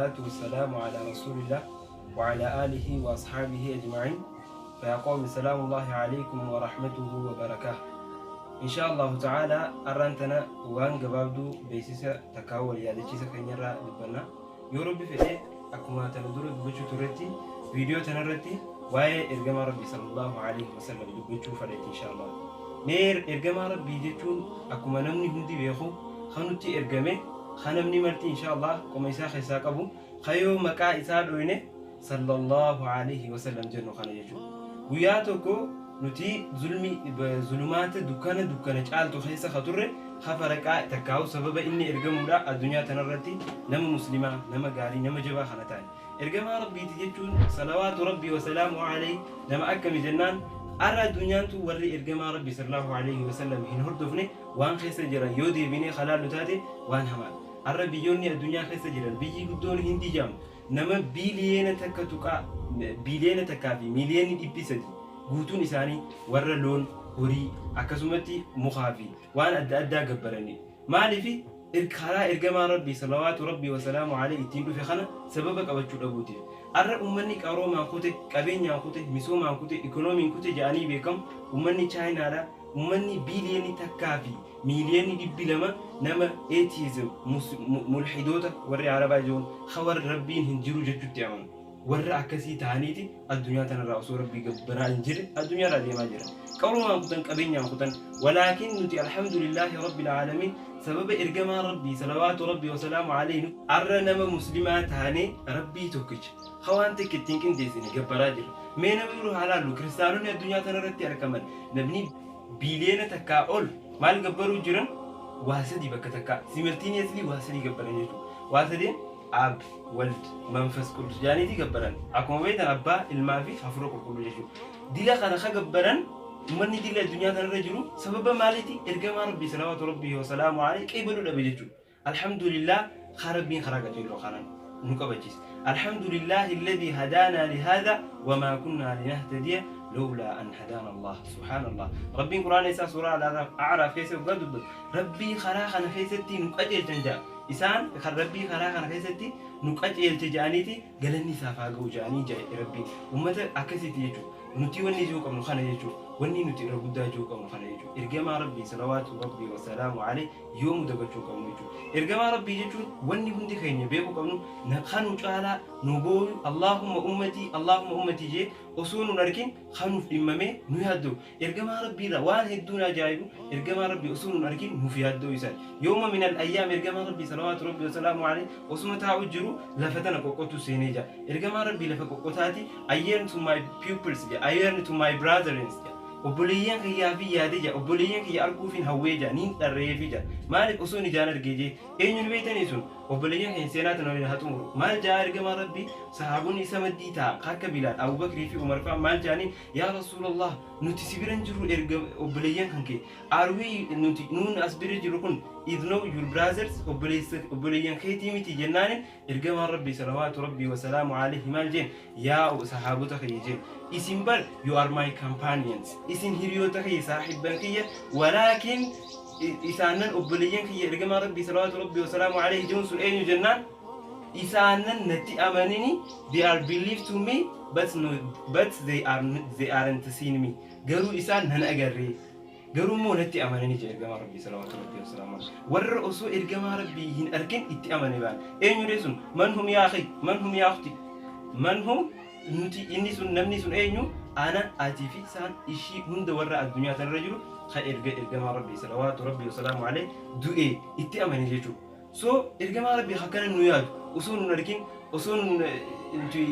والصلاة والسلام على رسول الله وعلى آله وأصحابه أجمعين. فيا قوم، سلام الله عليكم ورحمته وبركاته. إن شاء الله تعالى arraan tana waan gabaabduu beeksisa takkaa wal yaadachiisa keenyarraa dubbanna. Yoo Rabbi fedhe, akkuma tana dura dubbachuu turretti, viidiyoo tanarratti waa'ee ergamaa Rabbii sallallahu alaihi wasallam dubbachuu fedhetti insha Allah. Mee ergamaa Rabbii jechuun akkuma namni hundi beeku kan nutti ergame, kan namni marti insha Allah qoma isaa keessaa qabu, kayoo maqaa isaa dhoyne sallallahu alaihi wasallam jennu kana jechuudha. Guyyaa tokko nuti zulmi zulumaata dukkana dukkana caaltu keessa ka turre, hafaraqaa takkaa'u sababa inni ergamuudha addunyaa tanarratti nama muslimaa, nama gaarii, nama jabaa kana ta'e. Ergamaa Rabbiiti jechuun salawaatu Rabbii wasalaamu alayhi nama akkami jennaan, arra addunyaantu warri ergamaa Rabbii sallallahu alayhi wasallam hin hordofne waan keessa jiran yoo deebinee halaallu taate waan hamaadha. Arra biyyoonni addunyaa keessa jiran, biyyi guddoon Hindii jedhamtu, nama 1 tuqaa 1 miiliyoona 300 guutuun isaanii warra loon, horii, akkasumatti mukaa fi waan adda addaa gabbaranii. Maaliifi? Karaa ergamaa Rabbii salawaatu Rabbii wasalaamu alayhi ittiin dhufe kana sababa qabachuu dhabuutiif. Arra ummanni qaroomaan kute, qabeenyaan kute, misoomaan kute, ikoonomiin kute jedhanii beekamu ummanni Chaayinaadha. Ummanni 1 miiliyoona 200 nama atheism, mulhidoota warri Arabaa jiruun, warri Rabbiin hin jiru jechuutti amanu. Warra akkasii ta'aniiti addunyaa tanarraa osoo Rabbii gabbaraa hin jirre addunyaarraa deemaa jira. Qaroomaan kutan, qabeenyaan kutan, walaakin nuti alhamdulillaahi rabbil aalamiin sababa ergamaa Rabbii salawaatu Rabbii wasalaamu alayhi arra nama muslimaa taanee Rabbii tokkicha hawaan takka ittiin qindeessine gabbaraa jira. Mee nama biroo haa laallu. Kiristaanonni addunyaa tanarratti argaman namni 1 biiliyoona ol maal gabbaruu jiran? Waa sadii bakka takkaa simultaneously waa sadii gabbaran jechuudha. Waa sadeen Ab, Wald, Manfas Qudus jaaniitii gabbaran. Akkuma beektan Abbaa, Ilmaa fi Hafuura Qulqulluu jechuudha. Dila kana ka gabbaran uummanni dila addunyaa kanarra jiru sababa maaliiti? Ergamaa Rabbii salawaatu Rabbii wasalaamu alayhi qeebaluu dhabe jechuudha. Alhamdulillah, kaa Rabbiin karaa qajeeloo kanaan nu qabachiise. Alhamdulillah alladhi hadaanaa lihaadha wamaa kunnaa linahtadiya lawlaa an hadaana Allah. Subhaanallah. Rabbiin Quraana isaa suuraa A'raaf keessa waggaa dubbatu, Rabbii karaa kana keessatti nu qajeelchan jedha. Isaan kan Rabbii karaa kana keessatti nu qajeelche jedhaniiti galanni isaaf haa ga'u jedhanii jedhe Rabbiin. Ummata akkasiiti jechuudha. Nuti wanni jiru qabnu kana jechuudha. Wanni nuti irra guddaa jiru qabnu kana jechuudha. Ergamaa Rabbii salawaatu Rabbii wasalaamu alayhi yoomuu dagachuu qabnu jechuudha. Ergamaa Rabbii jechuun wanni hundi keenya beekuu qabnu kanu caalaa nu booyu, Allahumma ummatii, Allahumma ummatii jee osoo nun argin kanuuf dhimmamee nu yaadda'u. Ergamaa Rabbii irraa waan hedduun ajaa'ibu, ergamaa Rabbii osoo nun argin nuuf yaadda'u isaati. Yooma min al-ayyaam ergamaa Rabbii salawaatu Rabbii wasalaamu alayhi osuma taa'u jiru lafa tana qoqqotu seenee jira. Ergamaa Rabbii lafa qoqqotaati, "I yearn to my pupils," jedha. "I yearn to my brethren," jedha. Obboleeyyan kiyyaa fi yaade jedha. Obboleeyyan kiyya arguufin hawwee jedha. Niin dharreefi jedha. Maaliif? Osoo ni ijaan argee jee. Eenyu ni beektanii sun? Obboleeyyan keenya seenaa tana waliin haa xumuru. Maal jaa ergamaa Rabbii? Sahaabonni isa maddii ta'a akka Bilaal, Abubakrii fi Umar fa'aa maal jaaniin? "Yaa Rasuulallah, nuti si biran jirru erga obboleeyyan kan kee. Are we, nuti nuun as bira jirru kun, is no your brothers, obboleeyyan keetii miti?" jennaanin, ergamaan Rabbii salawaatu Rabbii wasalaamu alayhi maal jeen? "Yaa sahaabota kiyya," jeen, "isin bar you are my companions, isin hiriyoota kiyya, saahibban kiyya, walaakin isaanan obboleeyyan kiyya ergamaa Rabbii salawaatu Rabbii wasalaamu alayhi jeun sun eenyu jennaan, isaanan natti amanini, they are believe to me, but no, but they aren't seen me, garuu isaan nan agarree, garuu immoo natti amananii," jedhe ergamaa Rabbii salawaatu Rabbii wasalaamu alayhi. Warra osoo ergamaa Rabbii hin argin itti amane baan eenyu sun? Man hum yaa akhi? Man hum yaa ukhti? Man hum? Nuti inni sun, namni sun eenyu? Ana, atii fi isaan, ishii hunda warra addunyaa tanarra jiru kan erga ergamaa Rabbii salawaatu Rabbii wasalaamu alayhi du'e itti amane jechuudha. So ergamaa Rabbii akkana nu yaadu, osoo nun argin, osoo nuti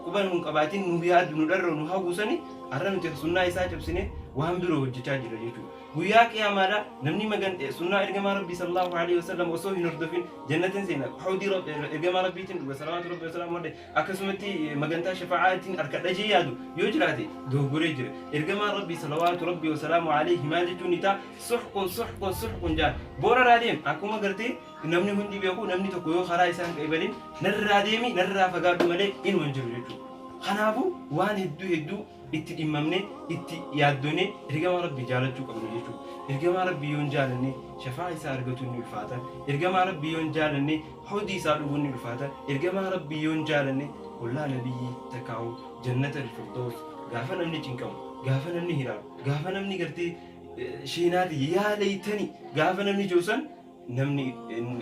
quba nun qabaatin nu yaadu, nu dharra, nu haguusani, har'a nuti sunnaa isaa cabsine waan biroo hojjechaa jira jechuudha. Guyyaa qiyaamaadha namni magan sunnaa ergamaa Rabbii sallallahu alaihi wasallam osoo hin hordofin jannatin seena, hawdii ergamaa Rabbiitiin dhuga salawaatu Rabbii wasalaamu alayhi, akkasumatti magantaa shafaa'aatiin harkadha jee yaadu yoo jiraate dogoggoree jira. Ergamaan Rabbii salawaatu Rabbii wasalaamu alayhi maal jechuun ni ta'a? "Suhqun, suhqun, suhqun" jaan. Boora irraa deem. Akkuma gartee namni hundi beeku, namni tokko yoo karaa isaan qabalin narraa deemi, narraa fagaadhu malee inuma hin jiru jechuudha. Kanaafuu waan hedduu hedduu itti dhimmamnee itti yaaddonee ergamaa Rabbii jaalachuu qabnu jechuudha. Ergamaa Rabbii yoo hin jaalanne shafaa isaa argatuun ni ulfaata. Ergamaa Rabbii yoo hin jaalanne hawdii isaa dhuguun ni ulfaata. Ergamaa Rabbii yoo hin jaalanne ollaa nabiyyii takkaa'u jannata firdaws gaafa namni cinqamu, gaafa namni hiraaru, gaafa namni gartee sheenaati yaa laytani gaafa namni jiru san, namni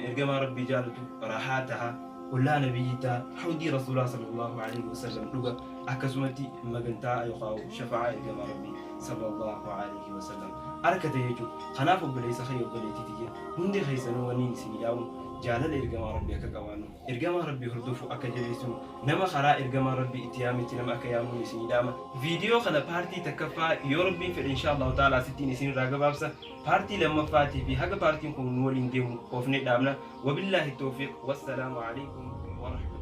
ergamaa Rabbii jaalatu rahaa taha, ollaa nabiyyii taha, hawdii rasuulaa sallallahu alaihi wasallam dhuga, akkasumatti magantaa yookaan shafa'aa ergamaa Rabbii sallallahu alaihi wasallam arkate jechuudha. Kanaaf obboleessa kee, obboleettii tiyya, hundi keessanuu wanni isin dhaamu jaalala ergamaa Rabbii akka qabaannu, ergamaa Rabbii hordofuu akka jabeessinu, nama karaa ergamaa Rabbii itti yaametti nama akka yaamuun isin dhaama. Viidiyoo kana paartii takkaffaa yoo Rabbiin fedhe insha Allahu ta'ala asittiin isin irraa gabaabsa. Paartii lammaffaatii fi haga paartiin kun nu waliin deemu oofnee dhaabna. Wabillaahi tawfiiq, wassalaamu alaikum wa rahmatullahi.